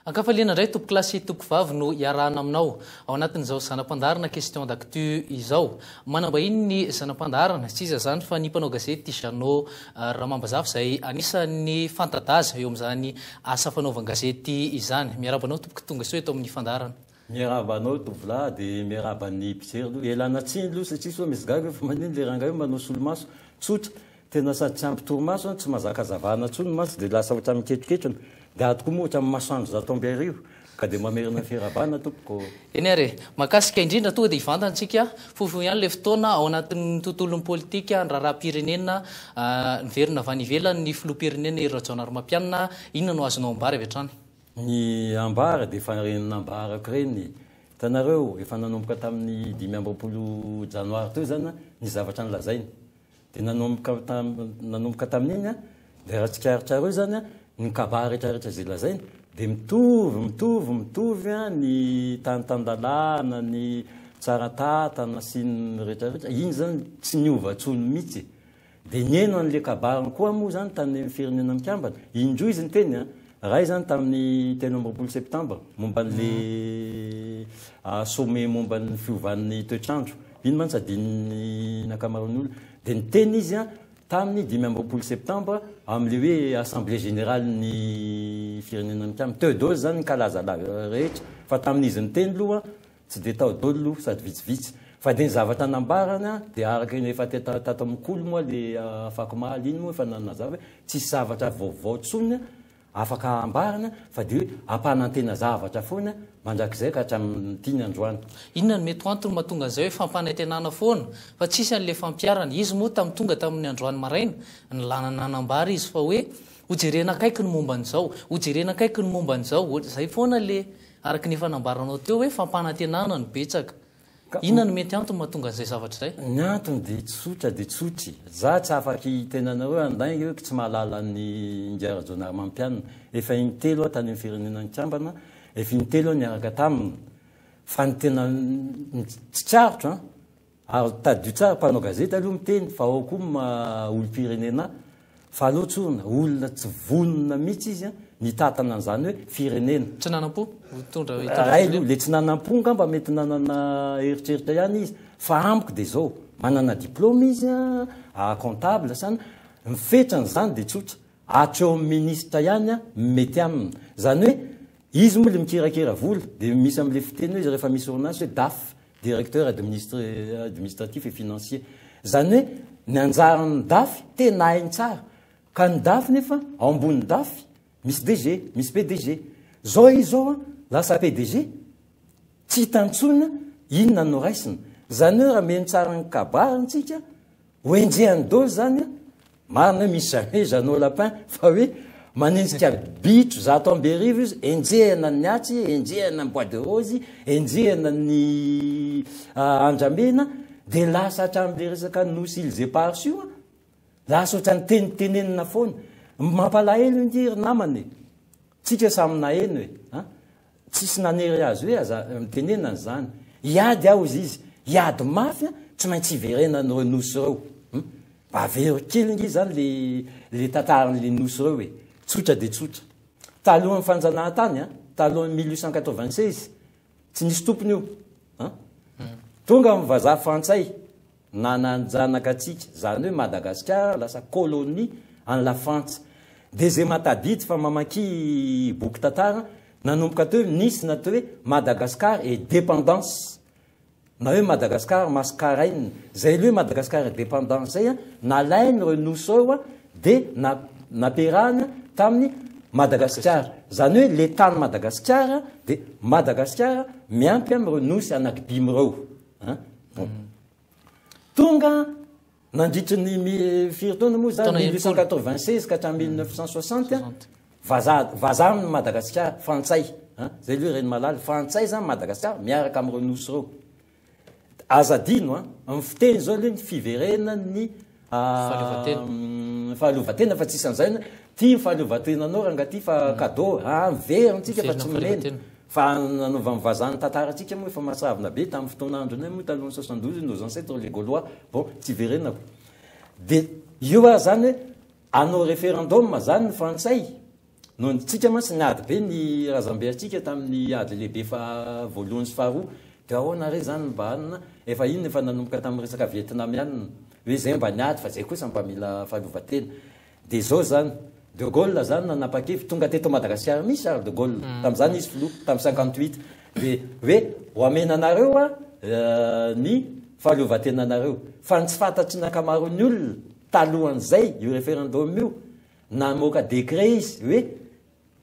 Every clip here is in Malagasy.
Ankafaliana indray tompokolahy sy tompokovavy no iarahana aminao ao anatin'izao zana-pandaharana Question d'actu izao. Manambahiny ny zana-pandaharana, tsy iza izany fa ny mpanao gazety Jeannot Ramambazafy izay anisan'ny fanta-daza eo amin'izany asa fanaovan-gazety izany. Miarahaba anao tompoko tonga soa eto amin'ny fandaharana. Miarahaba anao tovolahy dia miarahaba ny mpijery aloha. Ialana tsiny aloha satria sao misy gaga hoe fa manino le rangahy io manao solomaso. Tsotra, tena sady tsy ampy torimaso an, tsy mahazaka hazavana intsony ny maso dia lasa ohatran'ny miketroketrona. Dia ato koa moa ohatran'ny masoandro 11 ka dia mamerina ny fiarahabana tompoko. Eny ary e. Mahakasika indrindra tonga dia hivantana tsika, fohifohy ihany ilay fotoana, ao anatin'ny tontolon'ny politika, ny raharaham-pirenena, niverina avy any ivelany ny filoham-pirenena Hery Rajaonarimampianina, inona no azonao ambara avy hatrany? Ny ambara dia efa ireny nambarako ireny. Hitanareo, efa nanomboka tamin'ny 25 janoary teo izany ny zavatra nolazainy. Dia nanomboka nanomboka tamin'iny dia raha tsikaritrareo izany ny kabary rehetra rehetra izay lazainy dia mitovy mitovy mitovy ny tany tan-dalàna, ny tsara tantana sy ny rehetra rehetra. Iny izany tsy niova intsony mihitsy. Dia nihaino an'ilay kabariny koa moa izany tany amin'ny Firenena Mikambana. Indroa izy niteny an! Iray izany tamin'ny 23 septambra, momba an'ilay sommet momba ny fiovan'ny toetr'andro. Iny mantsy adinon'ny ankamaroan'ny olona. Dia niteny izy an, tamin'ny 25 septambra, amin'ilay hoe Assemblée Générale-n'ny Firenena Mikambana. Teo daholo izany ny kalaza rehetra. Fa tamin'izy niteny aloha, Tsy dia tao daholo aloha sady vitsivitsy. Fa dia ny zavatra nambarany dia araka iny efa tato amin'ny kolo moa le afakomaly iny moa efa nanazava hoe tsisy zavatra vaovao tsony afaka ambarana fa dia hoe ampanantena zavatra foana mandrakizay ka hatramin'ity ny androany. Inona no mety ho antony mahatonga an'izay hoe fampanantenana foana fa tsisy an'ilay fampiharana? Izy moa tamin'ny tonga tamin'ny androany maraina nilana nanambara izy fa hoe hojerena akaiky ny momba an'izao, hojerena akaiky ny momba an'izao, izay foana le Araka ny efa nambaranao teo hoe fampanantenana no betsaka. Inona no mety antony mahatonga an'izay zavatra izay? Ny antony dia tsotra dia tsotra e. Za tsy afaky hiteny anareo handainga hoe tsy mahalala an'i Ingahy Rajaonarimampianina. Efa intelo aho tany amin'ny Firenena Mikambana, efa intelo aho niaraka taminy. Fa ny tena tsikarotro an, Ary tadidio tsara mpanao gazety aloha miteny fa ao koa ny maha olom-pirenena fa aleo tsorina olona tsy vonona mihitsy izy ny hitantana an'izany hoe firenena. Tsy nanam-po hitondra hitondra Ray aloha le tsy nanam-po angamba mety nanana eritreritra ihany izy fa amiko dia izao manana diplôme izy a comptable sa ny fetrany izany dia tsotra hatreo amin'ny ministra ihany ny mety aminy izany hoe izy moa le mikirakira vola dia misy amin'le fiteny hoe izy rehefa misy orinasa hoe DAF Directeur administratif et financier. Izany hoe ny anjaran'ny dafy tena hainy tsara. Ka ny dafy nefa ao ambonin'ny dafy misy DG, misy PDG. Zao izy zao an, lasa PDG, tsy hita intsony inona no raisina. Izany hoe raha mino tsara ny kabariny tsika, ho enjehany daholo izany an, Marina hoe misy jamais Jeannot Lapin fa hoe manenjika bitro 1100 izy, enjehina ny atsy, enjehina ny bois de rose, enjehina ny andramena, dia lasa hatramin'ilay resaka nosy îles éparses io an, lasa ohatran'ny tenitenenina foana. Mampalahelo ange ry namana e! Tsika samy naheno e! An! Tsisy nanery azy hoe aza mitenena an'izany. Hiady aho hozy izy, hiady mafy an, tsy maintsy hiverenana ireo nosy ireo. Hum. Mba avero kely nge izany le le tantaran'le nosy ireo e. Tsotra dia tsotra. Talohan'ny fanjanahantany an, talohan'ny 1896, tsy nisy tompony io. An. Tonga ny vazaha frantsay, Nananjanaka antsika, zany hoe Madagasikara lasa colonie an'i la Frantsa. Dia zay mahatadidy fa mamakia boky tantara, nanomboka teo nisy ny atao hoe Madagascar et dependance, na hoe Madagascar mascareine. Zay le hoe Madagascar et dependance zay an, nalainy ireo nosy ireo an, dia nampiarahany tamin'i Madagasikara. Zany hoe le tany Madagasikara dia Madagasikara miampy amin'ireo nosy anakidimy ireo. An? Bon. Tonga nandritry ny firy taona moa zany, 1896 ka hatramin'ny 1960, vazaha, vazaha ny Madagasikara, frantsay, an, zay aloha ireny malala, frantsay zany Madagasikara miaraka amin'ireo nosy ireo. Aza adino an, amin'ny fiteny zao aloha ny fiverenan'ny Fahaleovantena. Fahaleovantena fa tsisy an'izay ny tia ny fahaleovantenanao ranga ty fa cadeau, ah miverina tsika fa tsy milena. Fa nanaovan'ny vazaha ny tantarantsika moa efa mahatsiravina be tamin'ny fotoan'andronay moa talohan'ny 72 nos ancêtres les gaulois bon tsy hiverenako. Dia io ary zany hoe hanao référendum zany ny frantsay. Noho ny tsika mantsy niady be ny razambe antsika tamin'ny ady lehibe faha voalohany sy faharoa dia ahoana re zany mba anona efa iny efa nanomboka tamin'ny resaka vietnamianina hoe zay mba niady fa zay kosa mba mila fahaleovantena dia zao zany De Gaulle zany nanapa-kevitra tonga teto Madagasikara mihitsy Charles de Gaulle tamin'izany izy filoha tamin'ny 58 dia hoe ho amena anareo a ny fahaleovantenanareo fa ny tsy fantatry ny ankamaroan'ny olona talohan'izay io référendum io Namoaka décret izy hoe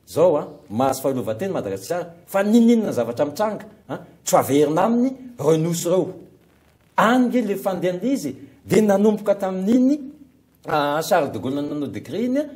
zao an, mahazo fahaleovantena Madagasikara fa n'inon'inona zavatra mitranga an, tsy ho averina aminy reo nosy reo. Any nge le fandehan'le izy e, de nanomboka tamin'iny Charles de Gaulle nanao décret iny an,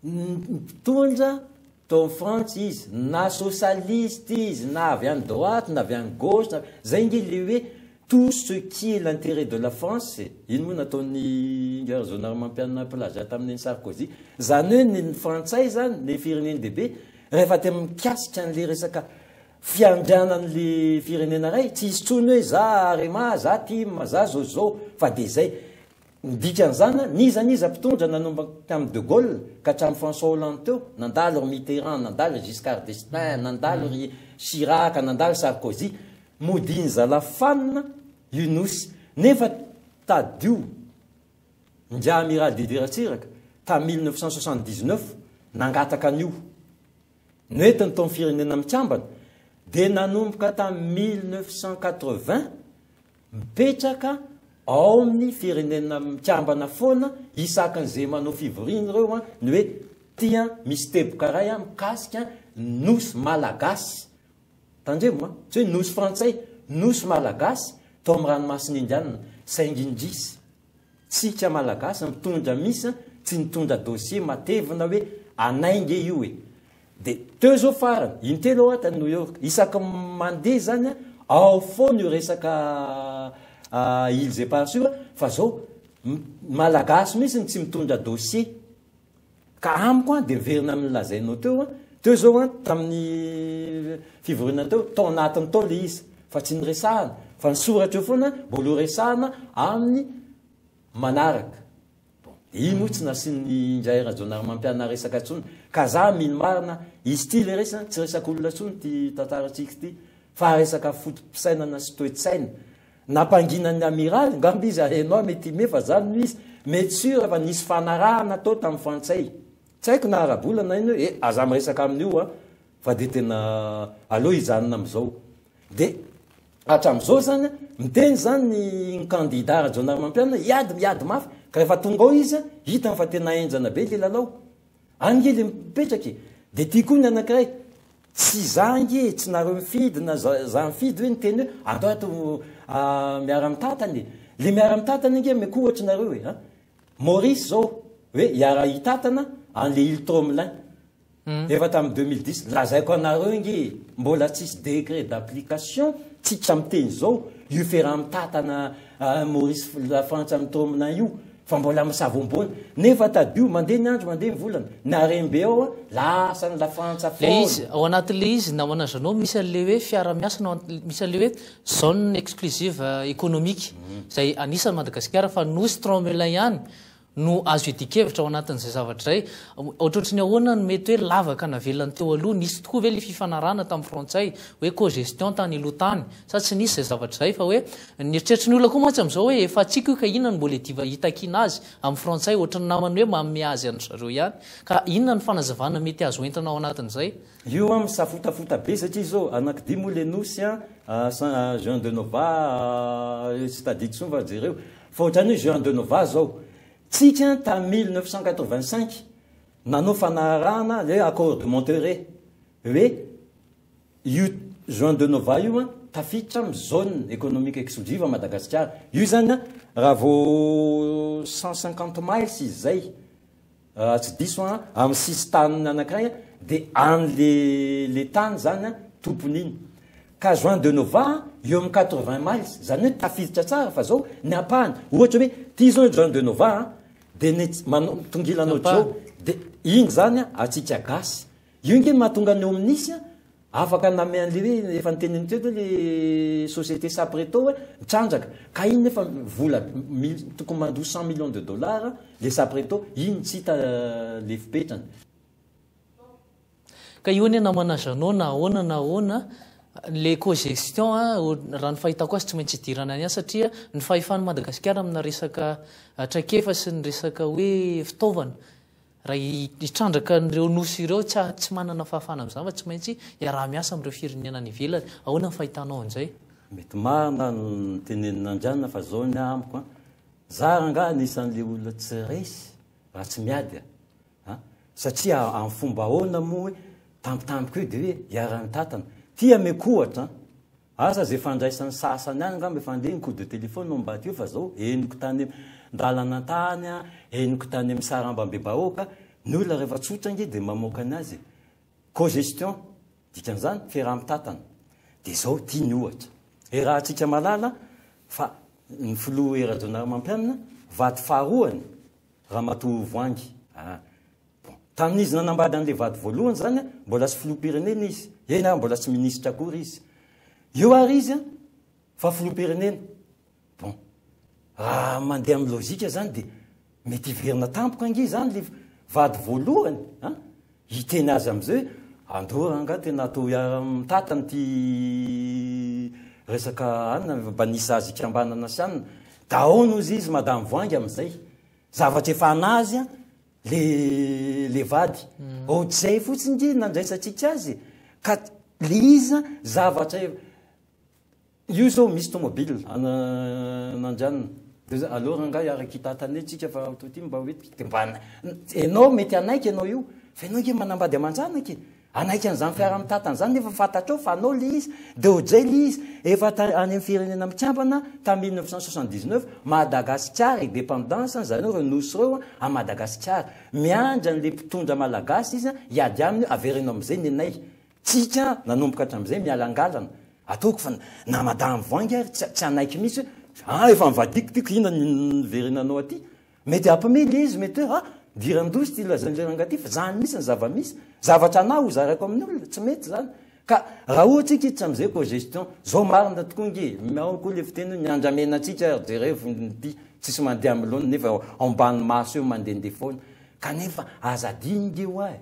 mpitondra tao Frantsa izy, na socialiste izy, na avy any droite, na avy any gauche, na, zay nge le hoe tout ce qui est l'intérêt de la France e, iny moa nataon'i Ingahy Rajaonarimampianina plagiat tamin'i Sarkozy, zany hoe ny frantsay zany, ny firenen-dehibe, rehefa te mikasika an'le resaka fiandrianan'le firenena iray, tsy hisy intsony hoe za Arema, za Tim, za zao sy zao, fa de zay. Ny dikan'izany, n'iza n'iza mpitondra nanomboka tamin'i De Gaulle ka hatramin'i François Hollande teo, nandalo ry Mitterrand, nandalo ry Giscard d'Estaing, nandalo ry Chirac, nandalo Sarkozy, modian'ny zalahy fanina io nosy. Nefa tadidio, Ingahy Amiral Didier Ratsiraka, tamin'ny 1979, nangataka an'io. Noentiny tao amin'ny Firenena Mikambana, dia nanomboka tamin'ny 1980, Mipetraka ao amin'ny firenena mikambana foana isakin'izay manao fivoriana ireo an, ny hoe ty an misy teboka iray an mikasika ny nosy malagasy, tandremo an, tsy hoe nosy frantsay, nosy malagasy tao amin'ny ranomasina indianina, saingy indrisy, tsika malagasy mitondra misy tsy nitondra dossier matevina hoe anay nge io e! De teo zao farany, intelo aho tany New York, isaky ny mandeha zany ao foana io resaka îles éparses io fa zao malagasy mihitsy no tsy mitondra dossier. Ka amiko an de miverina amin'ny lazainao teo an, teo zao an tamin'ny fivoriana teo, tao anatiny tao le izy fa tsy niresahana fa ny soratra eo foana mbola ho resahana amin'ny manaraka. Bon, iny moa tsy nasian'ny Ingahy Rajaonarimampianina resaka intsony, ka za mino marina, izy ity le resaka, tsy resaka olona intsony ity tantarantsika ity, fa resaka foto-pisainana sy toe-tsaina. Nampanginan'ny Amiraly ngamba izy ary enao mety hime fa zany no izy, mety sur fa nisy fanarahana tao tamin'ny frantsay, tsy haiko na ara-bola na inona hoe eh aza miresaka amin'io an, fa dia tena aleo hijanona amin'izao. Dia hatramin'izao izany, miteny izany ny kandida Rajaonarimampianina, hiady, miady mafy, ka rehefa tonga ao izy, hitany fa tena henjana be ilay lalao. Any nge le mipetraka e! Dia ity koa ny anankiray, tsy za nge, tsy nareo mifidy na za mifidy hoe niteny hoe andao ato miara-mitantana e! Le miara-mitantana nge omeko ohatra nareo e! Maurice zao hoe hiara-hitantana an'le île Tromelin. Efa tamin'ny 2010, lazaiko anareo nge e, mbola tsisy décret d'application tsika miteny zao io fiaraha-mitantana Maurice la Frantsa amin'ny Tromelin io fa mbola misavoamboana, nefa tadidio mandeha ny andro mandeha ny volana, ny harem-be ao an, lasan'ny la Frantsa Le izy, foana. ao anatin'le izy namana Jeannot misy an'le hoe fiara-miasa na misy an'le hoe zone exclusive économique izay anisan'i Madagasikara fa nosy Tromelin ihany no azo iadian-kevitra ao anatin'izay zavatra izay. Ohatrohatry ny ahoana no mety hoe lavaka navelan'ny teo aloha? Nisy tokoa ve ilay fifanarahana tamin'ny frantsay hoe co-gestion tany aloha tany sa tsy nisy izay zavatra izay fa hoe ny eritreritry ny olona koa mantsy amin'izao hoe efa antsika io ka inona no mbola idiva hitakiana azy amin'ny frantsay ohatry ny namany hoe manome azy an-dry zareo ihany ka inona ny fanazavana mety azo entina ao anatin'izay? Io an misafotafota be satria zao anakidia moa le nosy an Saint Jean de Nova tsy tadidy tsony fa jereo Fa ohatrany hoe Jean de Nova zao, tsika tam 1985 nanao fanarahana le accord de Monterrey hoe io Jean de Nova io an tafiditra am zone économique exclusive à Madagasikara. Io zany an raha vao 150 miles izy zay Raha tsy diso an, amin'ny sisin-taniny anankiray dia any le le tany zany an, tompony iny. Ka Juan de Nova an, eo amin'ny 80 miles, zany hoe tafiditra tsara fa zao ny ampahany, ohatra hoe ty zao Juan de Nova an, dia ny manao mitongilana ohatr'izao, dia iny zany an antsika gasy. Io nge no mahatonga ny Omnis an, Afaka nanome an'le hoe efa niteneniko teto hoe le société Sapreto hoe mitrandraka ka iny nefa vola tokony mandoa 100 millions de dollars le Sapreto, iny tsy hita le fipetrany. Ka io anie namana Jeannot na ahoana na ahoana, le cogestion raha ny fahitako azy tsy maintsy idirana any ihany satria ny fahefan'i Madagasikara amina resaka traikefa sy ny resaka hoe fitaovana raha hitrandraka an'ireo nosy ireo tsy tsy manana fahafahana amin'izany fa tsy maintsy iaraha-miasa amin'ireo firenena any ivelany. Ahoana ny fahitanao an'izay? Mety marina ny tenenin'Andrianina fa zao ny amiko an, za rangaha anisan'le olona tsy resy raha tsy miady a! A! Satria amin'ny fomba ahoana moa hoe tampotampoka eo dia hoe hiara-mitantana. Ty ameko ohatra an! Asa izay fandraisan'ny sasany any angamba efa andeha ny coup de téléphone ao ambadika eo fa zao henoko tany an-dalana tany an, henoko tany amin'ny sarambambebahoaka, ny olona rehefa tsotra ange dia mamoaka ny azy e! Cogestion, dikan'izany fiaraha-mitantana. Dia izao ity ny ohatra. Iarahantsika mahalala fa ny filoha Hery Rajaonarimampianina vady faharoany Ramatoa Voahangy a! Bon, tamin'izy nanambady an'ilay vady voalohany izany an, mbola tsy filoham-pirenena izy, eny ary mbola tsy minisitra akory izy. Eo ary izy an, fa filoham-pirenena. Bon, raha mandeha amin'ny lojika izany dia mety hiverina tampoka ange izany ilay vady voalohany an, hiteny azy amin'izay hoe andao rangahy tena atao hiara-mitantana ity resaka anona, mba nisy azy hikambanana sy anona. Da ahoana hozy izy madame Voahangy amin'izay? Zavatra efa anazy an, le le vady. Ohatr'izay fotsiny nge nandraisantsika azy e. Ka le izy an, zavatra efa, io zao misy tomobile an'Andrianina, de zay aleo rangahy hiaraka hitatana eo tsika fa toy ity mba hoentiko, de mba enao mety hanaiky enao io, fa enao nge manambady aman-janaka e. Hanaiky an'izany fiaraha-mitantana izany nefa fantatrao fa anao ilay izy, dia ohatrizay ilay izy, efa any amin'ny firenena mikambana tamin'ny 1979, Madagasikara indépendance izany hoe ireo nosy ireo a Madagasikara. Miandry an'ilay mpitondra malagasy izy hiady aminy hoe avereno amin'izay ny anay. Tsika nanomboka hatramin'izay mialangalana. Ataoko fa na madame Voahangy ary tsy hanaiky mihitsy hoe ah efa nivadiko tiako inona ny niverenanao aty. Mety hampime le izy, mety hoe ah, diran-doza ity lazain'ilay rangahy ity fa zany mihitsy ny zava-misy. Zavatra anah ho zaraiko amin'ny olona, tsy mety zany. Ka raha ohatra tsika hiditra amin'izay cogestion, zao marina tokoa nge, ao koa le fiteny hoe ny andramena antsika ary jerevo ity, tsisy mandeha amin'ny laoniny nefa ao ambany maso eo mandehandeha foana. Kanefa aza adino nge hoa e,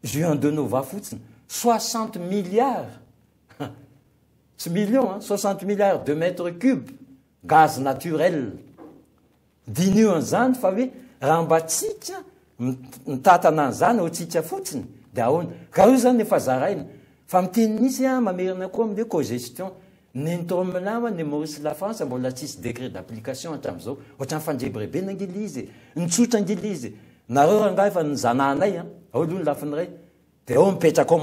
Juan de Nova fotsiny, 60 milliards, tsy millions an, 60 milliards de mètres cubes Gaz naturel. Diniho an'izany fa hoe raha mba tsika mitantana an'izany ao tsika fotsiny dia ahoana? Ka io izany efa zaraina. Fa miteny mihitsy aho mamerina koa amin'ny hoe cogestion. Ny Ntomlama, ny Maurice la France mbola tsisy décret d'application hatramin'izao. Ohatran'ny fandrebirebena ange ilay izy e. Ny tsotra ange ilay izy e. Nareo rangahy efa nozanahanay an. Ao aloha ny lafiny iray. Dia ao mipetraka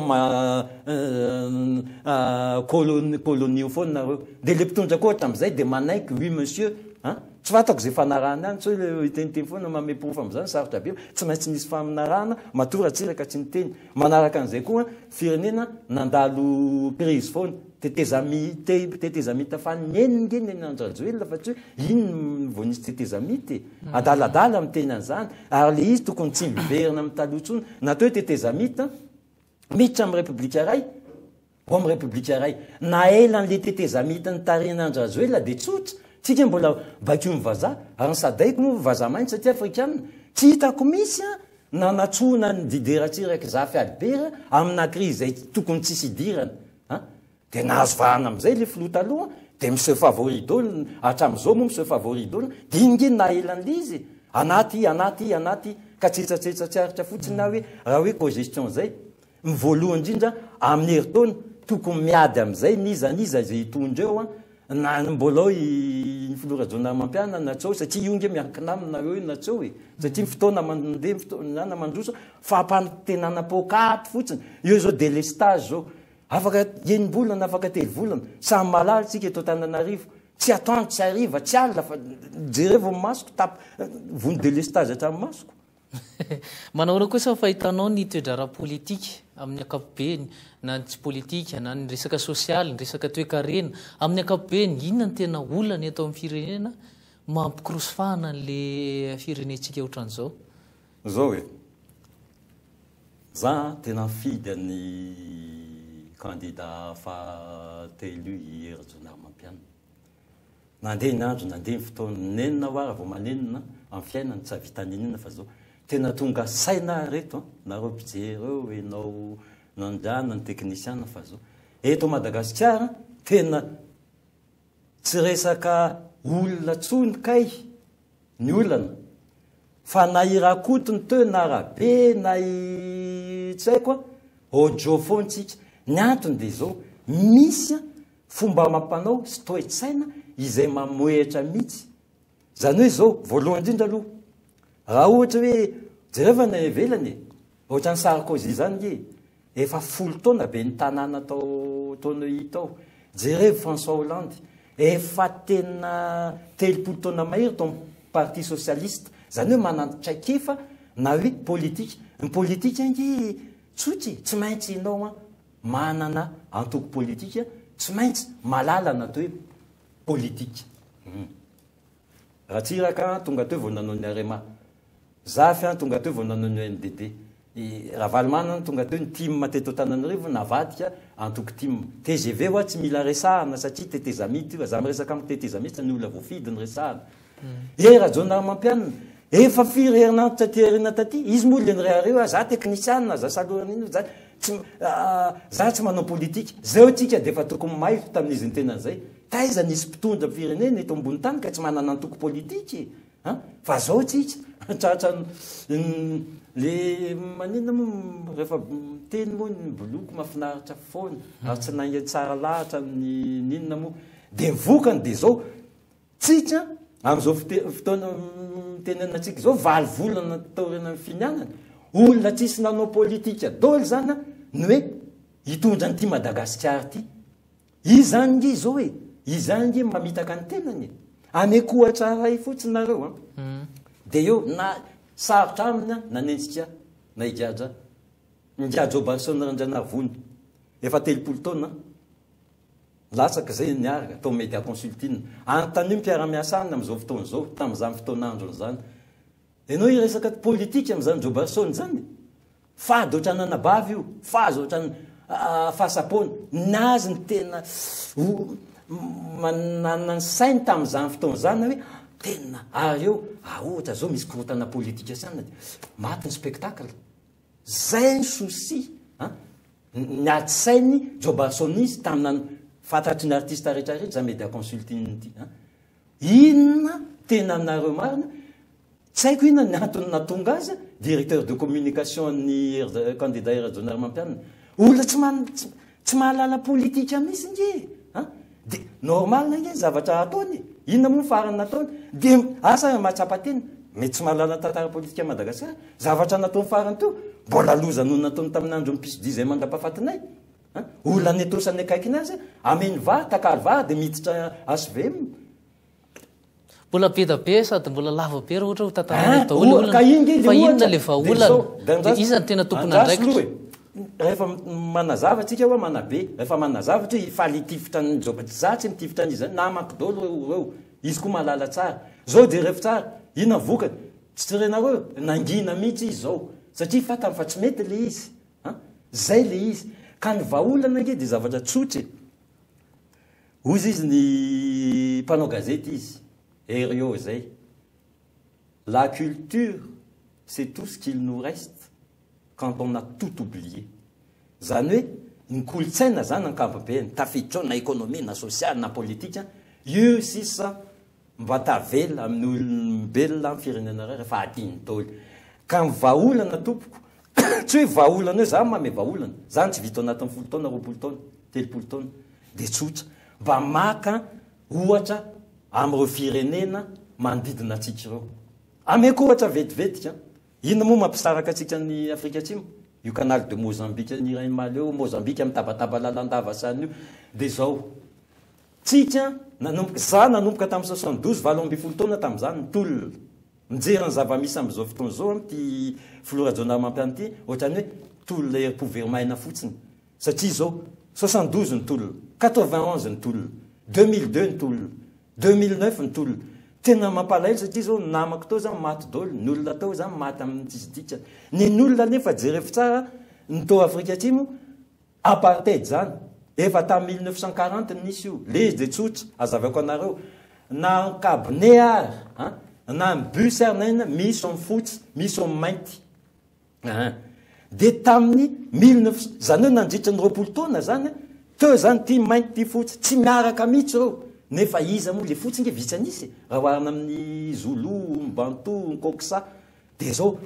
ao colonie colonie eo foana nareo. Dia le mpitondra koa hatramin'izay dia manaiky oui monsieur an. Tsy fantako izay fanarahana any, tsy hoe hiteniteny foana manome porofo amin'izany sarotra be fa tsy maintsy nisy faminarahana matoa Ratsiraka tsy niteny. Manaraka an'izay koa firenena nandalo crise foana. Tetezamita tetezamita fanineniny nge ny an'i Rajoelina fa tsy hoe iny vao nisy tetezamita e. Adaladala miteny an'izany ary le izy tokony tsy miverina amin'ny taloha intsony. Natao hoe tetezamita miditra amin'ny repoblika iray ho amin'ny repoblika iray. Na ela an'le tetezamita nitarihan'i Andry Rajoelina dia tsotra. Tsika mbola baikoin'ny vazaha ary ny Sadec moa vazaha mainty satria afrikana. Tsy hitako mihitsy an nanatsoana an'i Didier Ratsiraka Zafy Albert amina crise izay tokony tsisy idirana. An! Dia nahazo vahana amin'izay ilay filoha taloha, dia mi-se favori daholo, hatramin'izao moa mi-se favori daholo, dia iny nge no naha-ela an'ilay izy e! Anaty, anaty, anaty, ka tsetsatsetsa tsy aritra fotsiny aho hoe raha hoe cogestion izay, ny voalohany indrindra amin'ny herintaona, tokony miady amin'izay n'iza n'iza izay hitondra eo an, na mbola ao i ny filoha Rajaonarimampianina na tsy ao, satria io nge miankina aminy na eo io na tsy eo e! Satria ny fotoana mandeha, ny fotoana mandroso, fampanantenana poakaty fotsiny, eo izao délestage izao, Afaka enim-bolana, afaka telo volana, samy mahalala tsika eto Antananarivo, tsy atoandro, tsy hariva, tsy alina fa jerevo ny masoko, tap, vono délestage hatramin'ny masoko. Manahoana kosa ny fahitanao ny toe-draharaha politika amin'ny ankapobeny, na ny tsy politika, na ny resaka sosialy, ny resaka toekarena, amin'ny ankapobeny, inona no tena olana eto amin'ny firenena mampikorosofahana an'le firenentsika ohatran'izao? Zao e! Za tena nifidy an'i candidat faha telo io i Hery Rajaonarimampianina. Nandeha ny andro, nandeha ny fotoana, nenina hoa raha vao manenina amin'ny fiainana tsy hahavita n'inon'inona fa zao. Tena tonga saina aho reto an, nareo mpijery eo, enao Nandrana ny teknisiana fa zao. Eto Madagasikara tena tsy resaka olona tsony kay ny olana fa na i Rakoto ny teo na Rabe na i tsy haiko a, ojo foana tsika. Ny antony dia izao, misy fomba amam-panao sy toe-tsaina izay mamohehitra mihitsy. Izany hoe izao, voalohany indrindra aloha, raha ohatra hoe jereo ny any ivelany e, ohatran'i Sarkozy izany nge, efa folo taona ben'ny tanàna tao tao Neuilly tao. Jereo François Hollande, efa tena 30 taona mahery tao amin'ny parti socialiste. Izany hoe manana traikefa na hoe politika. Ny politika ange tsotra e, tsy maintsy ianao an manana antoko politika, tsy maintsy mahalala ny atao hoe politika. Ratsiraka tonga teo vao nanao ny Arema. Zafy tonga teo vao nanao ny ENDD. I Ravalomanana tonga teo ny tim teto Antananarivo navadika antoko tim. Tgv hoa tsy mila resahana satria tetezamita io. Za miresaka amin'ny tetezamita ny olona voafidy no resahana. E Rajaonarimampianina, efa firy herinandro taty aoriana taty, izy moa le nirehareha hoe za teknisianina, za salorana ino, za tsy za tsy manao politika. Zao tsika dia efa tokony mailo tamin'izy niteny an'izay. Taiza nisy mpitondra firenena eto ambony tany ka tsy manana antoko politika e? An? Fa zao tsika tratran'ny le maninona moa rehefa miteny moa ny boloky mahafinaritra foana ary tsy nainga tsara lahatra amin'ny n'inona moa. Dia ny vokany dia zao, tsika amin'izao fotoana mitenenana antsika izao, 8 volana taorian'ny finianana, olona tsisy nanao politika daholo zany an, ny hoe hitondra an'ity Madagasikara ity. Izany nge izao e! Izany nge mamitaka ny tenany e! Ameko ohatra iray fotsiny nareo an! Dia eo na sarotra aminy an, nanenjika na higadra Ingahy Jobarson Randrianarivony, efa 30 taona latsaka izay niaraka tao Media Consulting. Anontanio ny mpiara-miasa aminy amin'izao fotoana izao, tamin'izany fotoan'androny izany. Ianao hiresaka politika amin'izany Jobarson izany? Fady ohatran'ny anabavy io, fazy ohatran'ny fahasapoana. Ny azy ny tena manana ny sainy tamin'izany fotoana izany hoe tena ary eo, ah, ohatra zao misy korontana politika sy anona dia maty ny spectacle. Zay ny souci an, ny ady sainy Jobarson izy tamina fantatry ny artiste rehetra rehetra zany media consulting ity an. Inona tena aminareo marina? Tsy haiko inona ny antony nahatonga azy directeur de communication an'ny candidat Hery Rajaonarimampianina. Olona tsy man- tsy mahalala politika mihitsy nge e! An! Dia normal nge ny zavatra ataony e! Inona moa ny farany nataony? Dia asa mahatsapa tena, mety tsy mahalala tantara politika Madagasikara, zavatra nataony farany teo, mbola loza noho ny nataony tamin'ny andron'ny pisodia izay mandra-pahafatinay. An! Olona nitosany akaikiny azy, ameny vary, takalo vary dia miditra HVM. Mbola be da be sady mbola lava be raha ohatra ho tantaraina eto daholo olona. Fa inona le vahaolana? Dia iza no tena tompon'andraikitra? Rehefa manazava tsika hoa manabe, rehefa manazava tsy hoe hifaly hitifitra an'i Joba, za tsy mitifitra an'iza, namako daholo ireo, izy koa mahalala tsara. Zao jereo tsara, inona ny vokany? Tsy renareo? Nangina mihitsy izy zao, satria fantany fa tsy mety le izy. An! Zay le izy. Ka ny vahaolana ange dia zavatra tsotra e. Hozy izy ny mpanao gazety izy, Herriot zay. La culture, c'est tout ce qu'il nous reste quand on a tout oublié. Zany hoe ny kolontsaina zany ankapobeny, tafiditra ao na économie na social na politika, io sisa mba tavela amin'ny olombelona amin'ny firenena iray rehefa adino daholo. Ka ny vahaolana tompoko, tsy hoe vahaolana hoe za manome vahaolana, zany tsy vita ao anatin'ny 10 taona, 20 taona, 30 taona, dia tsotra. Mba maka ohatra amin'ireo firenena manodidina antsika ireo. Ameko ohatra vetivetika, inona moa mampisaraka antsika ny Afrika Atsimo? Io canal de Mozambique ny iray Mali io, Mozambique mitabataba lalandava sany io, dia izao. Tsika nanomboka, za nanomboka tamin'ny 72, 18 taona tamin'izany, nitolona. Mijery ny zava-misy amin'izao fotoana izao amin'ity filoha Rajaonarimampianina ity, ohatran'ny hoe tolona herim-po very maina fotsiny. Satria izao, 72 ny tolona, 91 ny tolona, 2002 ny tolona, 2009 ny tolona. Tena mampalahelo satria izao ny namako tao izany maty daholo, ny olona tao izany maty amin'ny tsisy dikany. Ny olona anefa jerevo tsara ny tao Afrika Atsimo, Apartheid zany, efa tam 1940 no nisy io, le izy de tsotra, azavaiko anareo, na en cabinet ary an, Na ny bus ary na inona, misy ao ny fotsy, misy ao ny mainty. Aa. Dia tamin'ny mille neuf cent, izany hoe nandritra ny 20 taona izany, teo izany ity mainty ity fotsy, tsy miaraka mihitsy ireo. Nefa iza moa, ilay fotsy ange vitsy an'isa e, raha oharina amin'ny Zoulou, ny Bantou, ny Xhosa. Dia izao,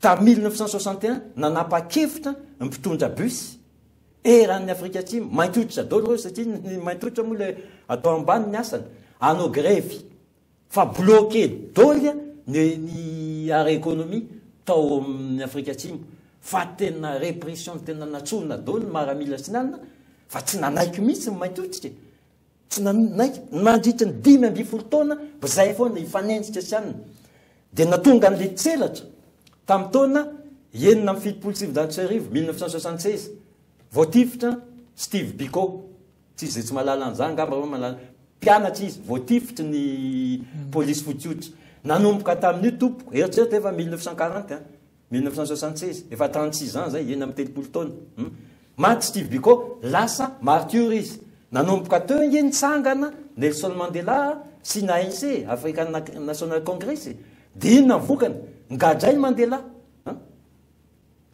tamin'ny 1961, nanapa-kevitra ny mpitondra bus eran'ny Afrika Atsimo, mainty hoditra daholo ireo satria ny mainty hoditra moa ilay atao ambany ny asany, hanao grevy. Fa bloqué doly ny ny ara-économie tao amin'ny Afrika Atsimo fa tena répression tena natsorina doly ny maramila sy ny anona fa tsy nanaiky mihitsy ny mainty hoditra e! Tsy nanaiky nandritra ny 15 taona zay foana hifanenjika sy anona dia natonga an'le tselatra tamin'ny taona 1976, 1976, voatifitra Steve Biko. Tsisy izay tsy mahalala an'izany angamba hoe mahalala. Mpianatra izy, voatifitry ny polisy fotsy hoditra. Nanomboka tamin'io tompoko, eritrereto efa 1940 an, 1976, efa 36 ans zay, 36 taona. Hmm. Maty Steve Biko, lasa martyr izy. Nanomboka teo ange nitsangana Nelson Mandela sy ny ANC, African National Congress. Dia inona ny vokany? Ngadrainy Mandela.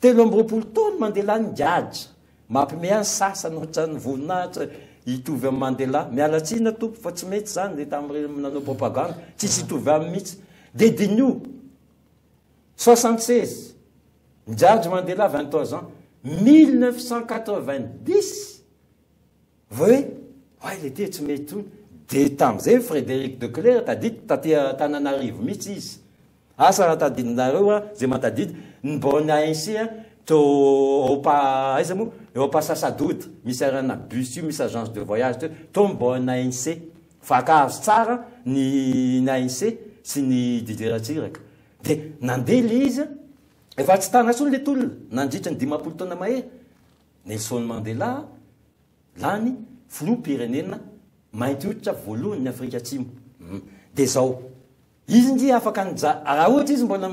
23 taona Mandela nigadra. Mampime ahy ny sasany ohatran'ny voninahitra hitovy amin'i Mandela. Miala tsiny aho tompoko fa tsy mety izany le tamin'ireny nanao propagande. Tsisy hitovy aminy mihitsy. Dia diniho, 76, nigadra Mandela 23 ans, 1990, Vao hoe oay le ty tsy mety intsony. Dia tamin'izay Frédéric de Klerk tadidiko taty Antananarivo mihitsy izy. Asa raha tadidinareo an, izay mahatadidy, ny biraon'ny ANC an, teo ao pa aiza moa? Eo Ampasasadoda, misy arena bus io, misy agence de voyage teo, tao ny biraon'ny ANC. Voankazo tsara ny ny ANC sy ny Didier Ratsiraka. Dia nandeha ilay izy an, efa tsy tana intsony ilay tolona, nandritra ny 50 taona mahery. Nelson Mandela lany filoham-pirenena mainty hoditra voalohany ny Afrika Atsimo. Dia izao, izy nge afaka nija, raha ohatra izy mbola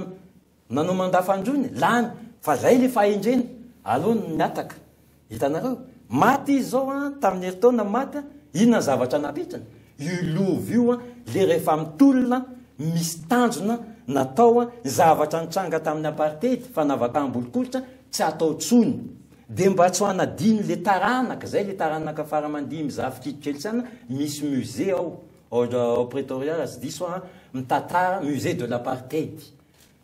nanao mandat fanindroany, lany, fa zay le fahendrena, aleo ny mihataka. Hitanareo? Maty izy izao an, tamin'ny herintaona maty an, inona ny zavatra napetrany? Io lova io an, le rehefa mitolona, misy tanjona natao an, ny zavatra nitranga tamin'ny apartheid, fanavakaham-bolon-koditra, tsy atao tsony. De mba tsy ho anadino le taranaka, zay le taranaka fara aman-dimy zafikikely tsy any, misy musée ao, ao Pretoria raha tsy diso aho, mitantara musée de l'apartheid.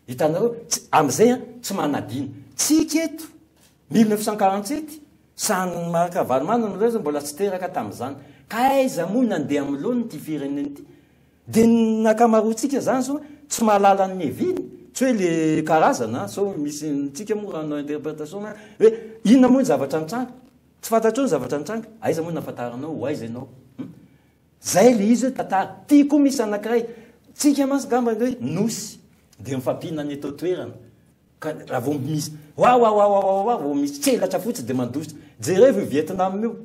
Hitanareo, tsy, amizay an, tsy manadino. Tsika eto, 1947, samy Marc Ravalomanana ireo zao mbola tsy teraka tamizany. Ka aiza moa nandeha amin'ny laoniny ity firenena ity? Dia ny ankamaroantsika zany zao tsy mahalala ny niaviany, tsy hoe le karazana an, sao misy tsika moa raha hanao interpretation hoe inona moa ny zavatra nitranga, tsy fantatrao ny zavatra nitranga, aiza moa nahafantaranao ho aiza ianao? Hum. Zay le izy hoe tantara. Ty koa misy anankiray, tsika mantsy ngamba ny hoe nosy dia mifampihinana eto an-toerana, ka raha vao misy wawawawawawa vao misy tselatra fotsiny dia mandositra. Jerevo io Vietnam io.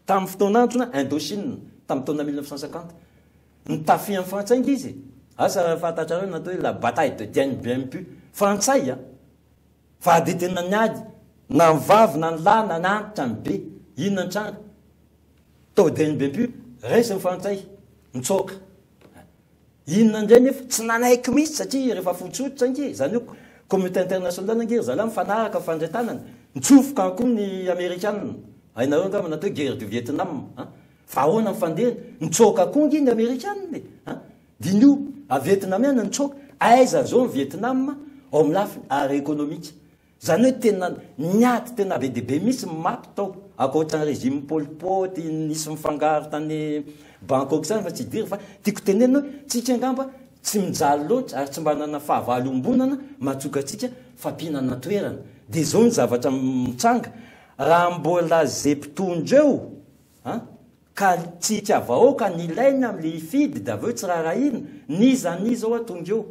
Tamin'ny fotoan'androna Indochine, tamin'ny taona 1950, nitafihan'ny Frantsay ange izy e! Asa raha fantatrareo ny atao hoe la bataille de Dien Bien Phu. Frantsay a! Fa dia tena niady, na ny vavy na ny lahy, na ny antitra, ny be. Inona ny tranga? Tao Dien Bien Phu, resy ny Frantsay, nitsoaka. Inona indray nefa? Tsy nanaiky mihitsy satria rehefa fotsy hoditra ange, izany hoe communauté internationale ange ry zalahy mifanaraka mifandray tanana. Nitsofoka any koa ny amerikana. Hainareo angamba ny atao hoe guerre du Vietnam an! Fa ahoana ny fandehany? Nitsoaka koa ange ny amerikana e! An! Diniho, avy vietnamiana nitsoaka. Aiza izao ny Vietnam ao amin'ny lafiny ara-ekonomika? Izany hoe tena niady tena be dia be mihitsy ny maty tao, ankoatra ny régime Pol Pot nisy mifangaro tany Bangkok izany fa tsy hidirana fa tiako tenenina hoe tsika angamba tsy mijaly loatra ary tsy mba nanana fahavalo iombonana mahatsoka antsika fampihinana toerana. Dia izao ny zavatra mitranga, raha mbola ze mpitondra eo an, ka tsika vahoaka ny ilaina amin'le hifidy dia avy eo tsy raharahiana, n'iza n'iza hoa tonga eo.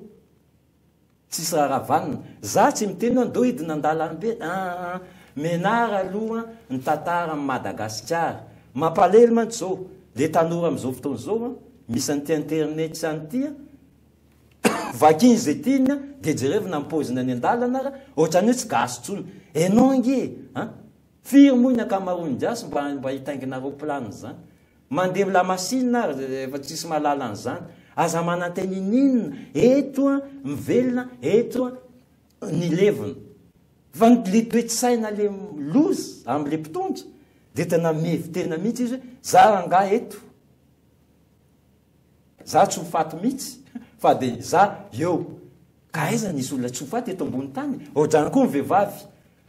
Tsisy raharaha vanona. Za tsy miteny hoe andao hidina andalambe aa. Menara aloha ny tantara am Madagasikara. Mampalahelo mantsy zao, le tanora amzao fotoana zao an, misy an'ity internet sy an'ity an, vakiny ze tiany an, de jerevo na ny paoziny any andalana ara, ohatrany hoe tsy gasy tsony. Enao ange an, firy moa ny ankamaroan'ny gasy mba mba hitaingina roaplanina zany. Mandeha lamasinina ary efa tsisy mahalala an'izany. Aza manantena ininona, eto an, mivelona, eto an, ny levona. Fa ny le toe-tsaina le loza amle mpitondra de tena mihevi-tena mihitsy izy hoe za rangahy eto, za tsy ho faty mihitsy fa de za eo. Ka aiza nisy olona tsy ho faty eto ambony tany? Ohatr'izany koa ny vehivavy,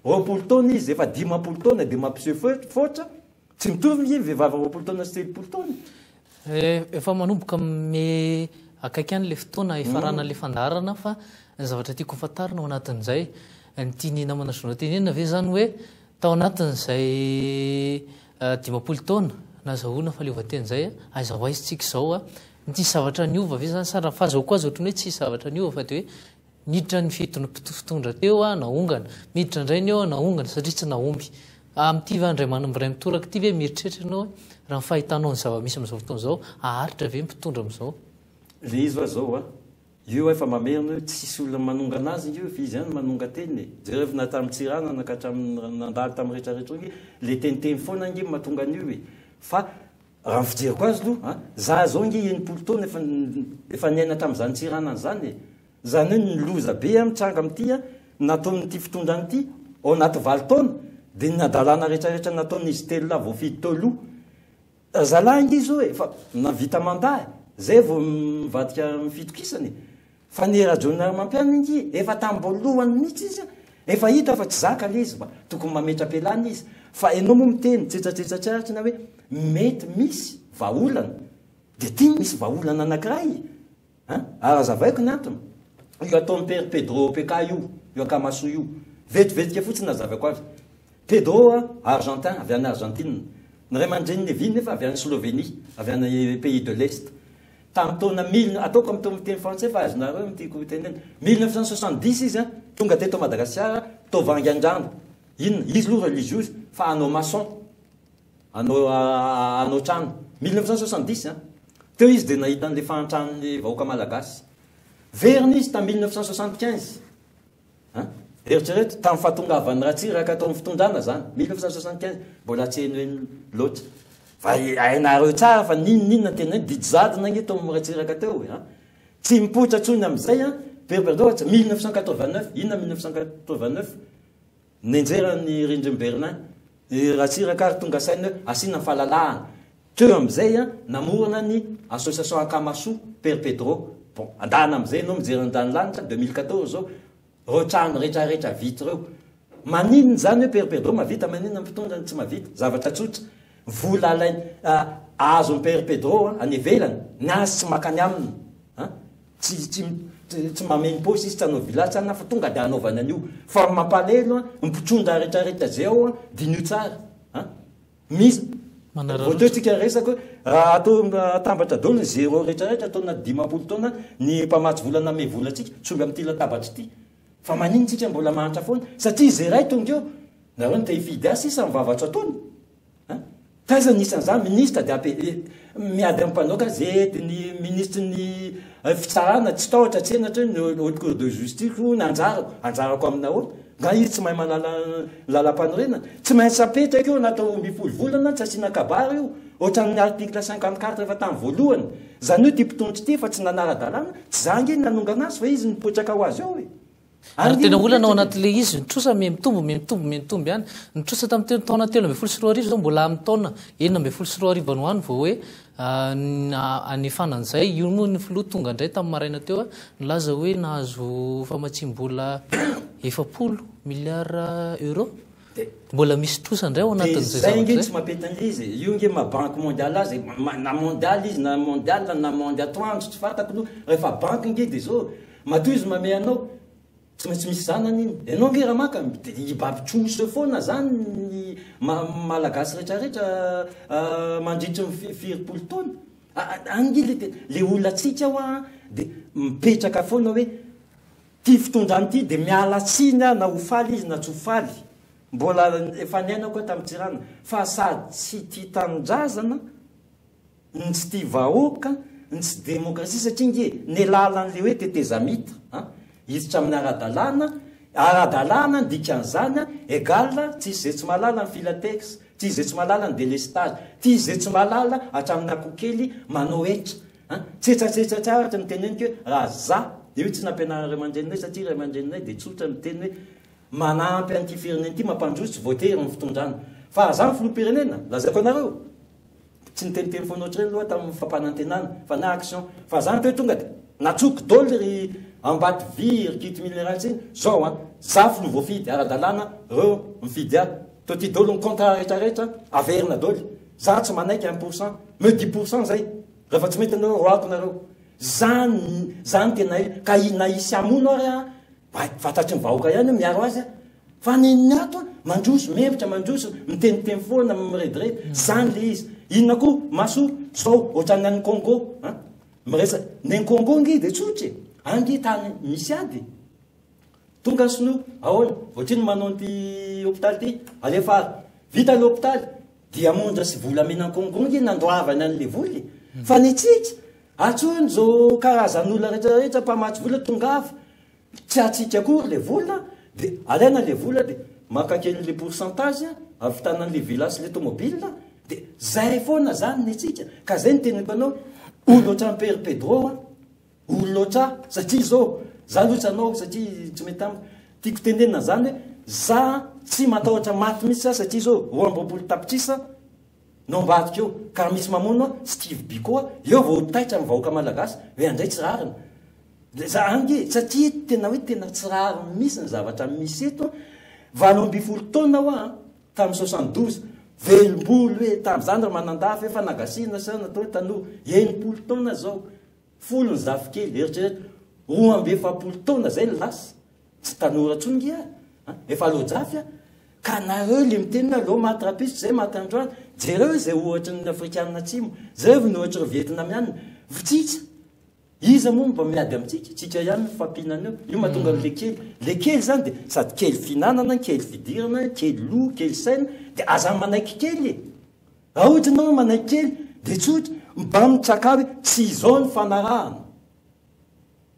20 taona izy, efa 50 taona de mampiseho foatra, tsy mitovy nge ny vehivavy 20 taona sy 30 taona. Efa manomboka me akaiky any le fotoana hifaranan'le fandaharana fa ny zavatra tiako ho fantarina ao anatin'izay, ny tian'ny namana Jonah tenenina ve zany hoe tao anatin'izay 50 taona nazahoana fahaleovantena izay, aiza ho aiza tsika izao, nisy zavatra niova ve zany sa raha ny fahazahoako azy ohatran'ny hoe tsisy zavatra niova fa dia hoe Niditra ny fitondra teo aho naongana, miditra indray ny eo aho naongana satria tsy nahomby. Amin'ity va indray manambray mitoraka ity ve mieritreritra ianao hoe raha ny fahitanao ny zava-misy amin'izao fotoana izao, haharitra ve ny mpitondra amin'izao? Le izy hoa zao a, io efa mamerina hoe tsisy olona manongana azy nge io fa izy ihany no manonga-tena e, jereo na tamin'i Tsiranana ka hatramin'ny nandalo tamin'ny retraretra io nge, le teniteny foana nge no mahatonga an'io e, fa raha ny fijeriko azy aloha a, za zao nge 60 taona efa efa niaina tamin'izany Tsiranana izany e, Izany hoe ny loza be mitranga amin'ity nataon'ity fitondrana ity ao anaty valo taona dia ny hadalana rehetrarehetra nataon'izy telo lahy voafidy teo aloha. Zalahy ange izao e, fa nahavita mandat e, zay vao mivadika amin'ny fitokisana e. Fa ny Rajaonarimampianina ange efa tam-boalohany mihitsy izy efa hita fa tsy zaka ilay izy fa tokony mametra-pialana izy. Fa ianao moa miteny tsetsatsetsa tsy aritra na hoe mety misy vahaolana dia ity misy vahaolana anankiray. An? Ary hazavaiko ny antony. Io ataon'i Père Pedro OPK io, io Akamasoa io. Vetivetika fotsiny hazavaiko azy. Pedro an, Argentin, avy any Argentine. Ny ray aman-drenin'i Nevin nefa avy any Slovenie, avy any pays de l'Est. Tamin'ny taona mille, ataoko amin'ny teny frantsay fa azonareo ny tiako hotenenina. 1970 izy an, tonga teto Madagasikara, tao Vangaindrano. Inona? Izy aloha religieuse, fa hanao maçon. Hanao hanao trano. 1970 an! Teo izy dia nahita an'ilay fahantran'ny vahoaka malagasy. Verina izy tamin'ny 1975. An! Eritrereto, tamin'ny fahatongavan'i Ratsiraka tao amin'ny fitondrana izany, 1975, mbola tsy henoheno loatra. Fa hainareo tsara fa n'inon'inona tena hoe didy jadona ange tao amin'ny Ratsiraka teo e! An! Tsy mipoitra intsony amin'izay an! Perdon, 1989, inona 1989? Nenjera ny rindrin'i Berlin i Ratsiraka ary tonga saina hoe asiana ny fahalalahana. Teo amin'izay namorona ny association Akamasoa, Père Pedro. Bon, andana amin'izay ianao mijery an'izany lanitra, 2014 izao, ireo trano retraretra vita ireo. Maninona izany hoe Père Pedro mahavita, maninona ny mpitondra no tsy mahavita? Zavatra tsotra. Vola alainy, azon'i Père Pedro any ivelany, ny azy tsy makany aminy. Tsy tsy tsy mameno paosy izy tsy hanao villa tsy anona fa tonga de hanaovany an'io fa ny mampalahelo an ny mpitondra retraretra zay ao an dinio tsara an misy vao teo tsika resaka hoe raha atao atambatra daholo ny zéro retraretra atao anaty 50 taona ny mpamatsy vola nanome vola antsika tsy omby amin'ity latabatra ity fa maninona tsika mbola mahantra foana satria zay ray tonga eo nareo no te hifidy ahy sisa ny vava tsy ataony An? Taiza ny isan'izany? Ministra dia ape, miady amin'ny mpanao gazety, ny minisitry ny fitsarana tsy tahotra tsy henatra hoe ny haute cour de justice hono anjarako, anjarako amin'ny ahoana? Nga izy tsy mahay mahalala ny lalampanorenana? Tsy maintsy apetraka io anaty 12 volana tsy asiana kabary io, ohatran'ny article 54 efa tamin'ny voalohany. Izany hoe ity mpitondra ity efa tsy nanara-dalàna, tsy za ange no nanongana azy fa izy nipotsaka ho azy eo e. Ary tena olana ao anatin'ilay izy, ny trosa miha mitombo, miha mitombo, miha mitombo ihany. Ny trosa tamin'ny telo taona 2013 izao mbola amin'ny taona 2016 any ho any vao hoe hanefana an'izay. Io moa ny filoha tonga indray tamin'ny maraina teo nilaza hoe nahazo famatsiam-bola 40 milliards euros. Mbola misy trosa indray ao anatin'izay zavatra izay. Dia izay ange tsy mampety an'ilay izy e. Io ange maha banque mondiale azy e. Na mondiale izy na mondiale na monde atoandro tsy fantako aloha. Rehefa banque ange dia izao. Matoa izy mamehy anao, tsy maintsy misy zanany iny. Ianao ange raha maka, dia hibaby trosa eo foana izany ny Malagasy rehetrarehetra mandritry ny firy-polo taona. Any ange ilay tena, ilay olantsika hoa dia mipetraka foana hoe ity fitondrana ity dia miala tsiny aho na ho faly izy na tsy ho faly. Mbola efa niainako aho tamin'i Tsiranana fa sady tsy tia tanindrazana, Ny tsy tia vahoaka, ny tsy demokrasia satria nge ny alalan'le hoe tetezamita an, hiditra amin'ny ara-dalàna, ara-dalàna ny dikan'izany an, egal tsisy izay tsy mahalala ny filatex, tsisy izay tsy mahalala ny delestage, tsisy izay tsy mahalala hatramin'ny akoho kely manao hetra an. An! Tsetsatsetsa tsara ny teneniko hoe raha za, io tsy nampianarin'ny ray aman-dreninay satria ray aman-dreninay dia tsotra miteny hoe manampy an'ity firenena ity mampandroso tsy voatery ny fitondrana. Fa raha za ny filoham-pirenena, lazaiko anareo, tsy niteniteny foana ohatr'ireny aloha tamin'ny fampanantenana fa na action. Fa za ny teo tonga dia natsoko daholo ry Ambatovy, ry Kit Minerals iny, zao an, za filoha voafidy ara-dalàna, reo mifidy ahy, toa ty daholo ny contrat rehetra rehetra averina daholo. Za tsy manaiky 1%, me 10% zay. Rehefa tsy mety nareo roahako nareo. Zany zany tena ka na hisy hamono ary an, fantatry ny vahoaka ihany hoe miaro azy an. Fa ny ny ato an, mandroso, mihevitra mandroso, miteniteny foana, mirediredy. Zany le izy. Inona koa, maso, zao, ohatran'ny any Congo an. Miresaka, ny any Congo nge de tsotra e. Any nge tany misy ady e. Tonga ny sinoa, ahoana? Ohatrino manao an'ity hopitaly ity? Alefa ary. Vita ny hopitaly, diamondra sy volamena Congo nge nandoavana an'le vola e. Fa ny antsika, antsoiny zao karazan'olona rehetra rehetra mpamatsy vola tongava, tsy antsika akory le vola, de alaina le vola de maka kely le pourcentage ahavitana an'le villa sy le tomobile, de zay foana zany ny antsika. Ka zay no teneniko anao, olo ohatran'i Père Pedro an, Olona ohatr ahy satria zao za aloha tsy hanao satria tsy mety amiko tiako tenenina zany hoe za tsy matahotra maty mihitsy za satria zao 22 tapitrisa no ambadika eo ka raha misy mamono ahy Steve Biko aho eo vao taitra ny vahoaka malagasy hoe andray tsy rariny de za ange satria tena hoe tena tsy rariny misy ny zavatra misy eto 18 taona hoa tamin'ny 72 velombolo hoe tamin'izany ry manandafy efa nagasiana sa natao hoe tanora 60 taona zao Folo ny zafikely, eritrereto, 42 taona zay ny lasa, tsy tanora intsony nge aho an, efa aloa-jafy aho, ka nareo le miteny hoe aleo maty rahampitso zay maty androany, jereo izay ohatry ny afrikanina atsimo, jereo ny ohatry ireo vietnamianina, vtsitsa, iza moa mba miady amintsika, tsika ihany mifampihinana eo, io mahatonga an'le kely, le kely zany de sady kely fihinanana, kely fidirana, kely loha, kely saina, de aza manaiky kely e. Raha ohatra ianao manaiky kely dia tsotra, mba mitsakà hoe tsy izao ny fanarahana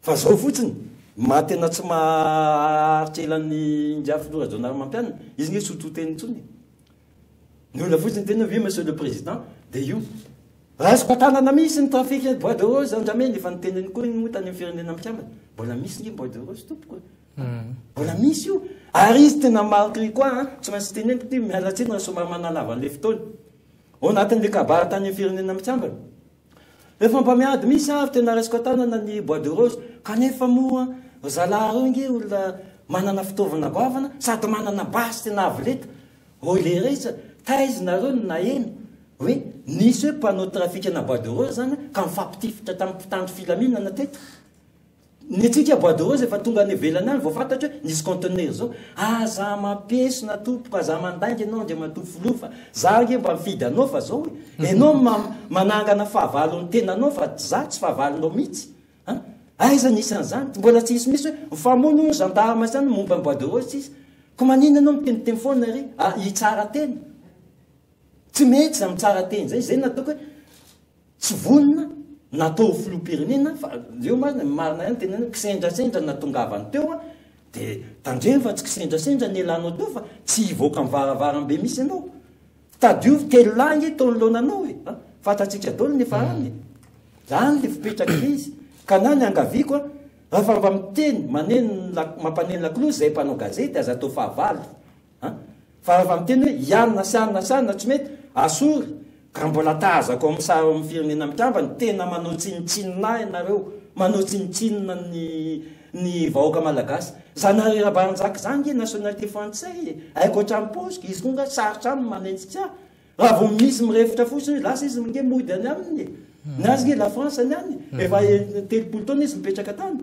fa zao fotsiny, maha tena tsy maharitra ela an'i Ingahy Filoha Rajaonarimampianina, izy nge tsy ho to teny intsony e. Ny olona fotsiny teny hoe oui monsieur le président dia io. Raisiko an-tanana mihitsy ny trafic bois de rose andramena, efa niteneniko koa iny moa tany amin'ny firenena mikambana, mbola misy nge bois de rose tompoko e. Mbola misy io. Ary izy tena marqué koa an, tsy maintsy teneniko ity, miala tsiny raha somary manalava an'ilay fotoana. Ao anatin'ilay kabary tany amin'ny firenena mikambana. Efa mba miady mihitsy aho ary tena raisiko an-tanana ny bois de rose. Kanefa moa ry zalahy ireo ange olona manana fitaovana goavana sady manana basy tena avo lenta. Hoy lehirehetra, taiza nareo no naheno hoe nisy hoe mpanao trafikana bois de rose zany ka nifampitifitra tamin'ny mpitandro filaminana teto? Ny antsika bois de rose efa tonga any ivelany any vao fantatra hoe nisy conteneur zao. Aza mampiesona tompoko, aza mandainga ianao Andriamatoa Filoha fa za ange mba mifidy anao fa zao e. Ianao manangana fahavalon'ny tenanao fa za tsy fahavalonao mihitsy. An? Aiza nisy an'izany? Mbola tsy hisy mihitsy hoe mifamono hono gendarme sy any momba ny bois de rose tsisy. Ko maninona ianao miteniteny foana ery? Ah, hitsara tena. Tsy mety izany mitsara tena izay. Izay no nataoko hoe Tsy vonona natao ho filoham-pirenena fa eo marina ny marina ihany tenenina kisendrasendra no natongavany teo a, de tandremo fa tsy kisendrasendra ny elanao teo fa tsy hivoaka ny varavarambe misy ianao, tadiovy telolahy nge tao anoloananao e, a fantatsika daholo ny efa any e, zany le fipetraky izy, ka na ny angaviako a, raha mba miteny maneno ny mampaneno lakolosy zay mpanao gazety aza atao fahavalo. An! Fa raha miteny hoe i anona sy anona sy anona tsy mety, asory, ka mbola tazako amin'ny sary ao amin'ny firenena mikambana, tena manao tsinontsinona ahy ianareo, manao tsinontsinona ny ny vahoaka malagasy. Zanahary Rabarinjaka izany nge nationalité frantsay e! Haiko hatramin'ny paoziko, izy koa nga sarotra aminy manenjika ahy. Raha vao misy mirefotra fotsiny hoe lasa izy nge mody any aminy e! Ny azy nge la France ny any, efa 30 taona izy mipetraka tany.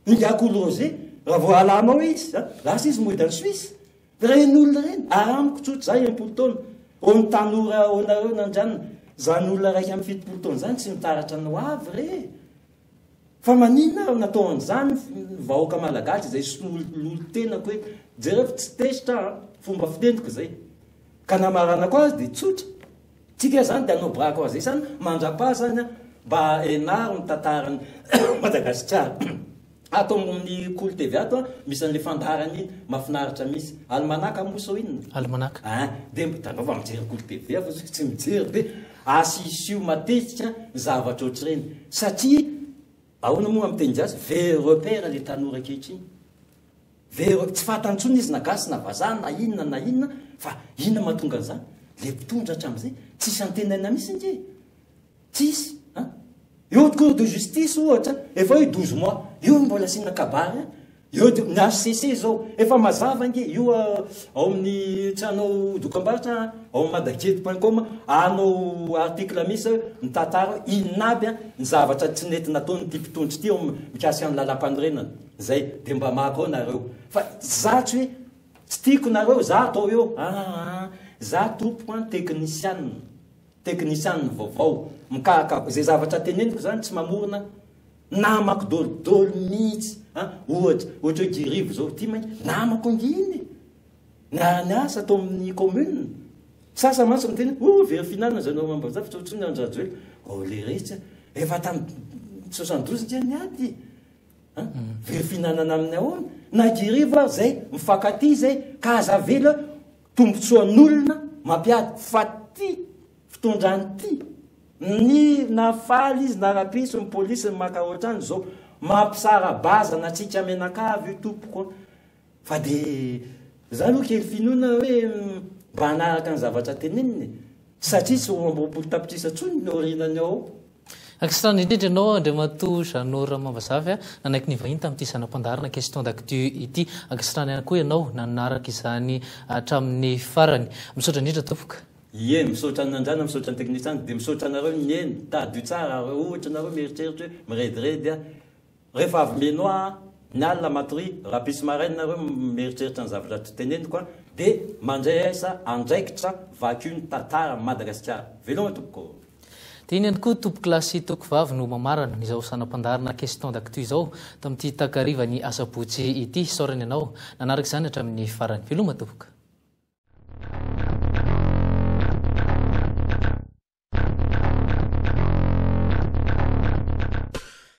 Ingahy Kolo Roger, raha vao alanao izy, lasa izy mody any Suisse. Ireny olona ireny, ary amiko tsotra, za 60 taona, ho ny tanora ho nareo nandranona, zany olona 71 taona zany tsy mitaratra ny ho avy re. Fa maninona ary natao an'izany ny vahoaka malagasy izay solon-tenako hoe, jereo fa tsy tezitra aho, fomba fiteniko izay. Ka namaranako azy dia tsotra. Tsika zany dia hanao bras croisé zany mandrapaha zany an, mba enaro ny tantaran'i Madagasikara. Ato amin'ny Kolo TV ato an, misy an'le fandaharana iny, mahafinaritra mihitsy. Almanaka moa sao inona? Almanaka. Ein, dia hitanao fa mijery Kolo TV aho fa tsy mijery dia. Asisio matetika ny zavatra ohatr'ireny satria ahoana moa amin'ny teny gasy, very repère le tanora ankehitriny. Very, tsy fantany intsony izy na gasy na vazaha na inona na inona fa inona mahatonga an'izany? Le mpitondra hatramin'izay tsisy antenaina mihitsy ange e! Tsisy an! Eo haute cour de justice ohatra efa hoe 12 mois io mbola asiana kabary an! Eo de ny HCC zao efa mazava ange io ao amin'ny tsy hanao dokambarotra an, ao amin'ny madagate point com hanao article misy hoe mitantara hoe inona aby an ny zavatra tsy nety nataon'ity mpitondra ity ao mikasika ny lalampanorenana zay de mba maka ao nareo fa za tsy hoe tsy tiako nareo za atao eo aa za tompoko an teknisianina Teknisianina vaovao mikarakara izay zavatra teneniko izany tsy mamorona namako dolidoly mihitsy an ohatra ohatra hoe Guy Rivo zao ity mainka namako ange iny e niara-niasa tao amin'ny commune sasa mantsy miteny hoe oh very fihinanana zany ao Ambazaha fa tsy ohatry ny Andry Rajoelina oh leretsy a efa tamin'ny 72 nge niady an very fihinanana amin'ny ahoana na Guy Rivo ary zay mifankatia zay ka aza avela Tombotsoan'olona mampiady fa ty fitondrany ty ny na faly izy na rapiso ny polisy ny maka ohatrany zao mampisara-bazana antsika mianakavy io tompoko a fa de za aloha kely finoana hoe mba hanaraka ny zavatra teneniny e satria tsy 22 tapitrisa tsony ny aorianany ao. Ankasitrahana indrindra ianao Andriamatoa Jeannot Ramambazafy nanaiky nivahiny tamin'ity zana-pandaharana Question d'actu ity. Ankasitrahana ihany koa ianao nanaraka izany hatramin'ny farany. Misaotra indrindra tompoko. Ie, misaotra an'i Nandrana, misaotra ny teknisiana, dia misaotra anareo nihaino, tadidio tsara raha ohatra nareo mieritreritra hoe mirediredy aho. Rehefa avy mihaino ahy ny alina matoria, rahampitso maraina nareo mieritreritra ny zavatra teneniko an, dia mandraisa andraikitra vakio ny tantara Madagasikara. Veloma tompoko. Dia iny ihany koa tompokolahy sy tompokovavy no mamarana izao zana-pandaharana Question d'actu izao tamin'ity takarivan'ny asabotsy ity. Isaorana ianao nanaraka izany hatramin'ny farany. Veloma tompoko.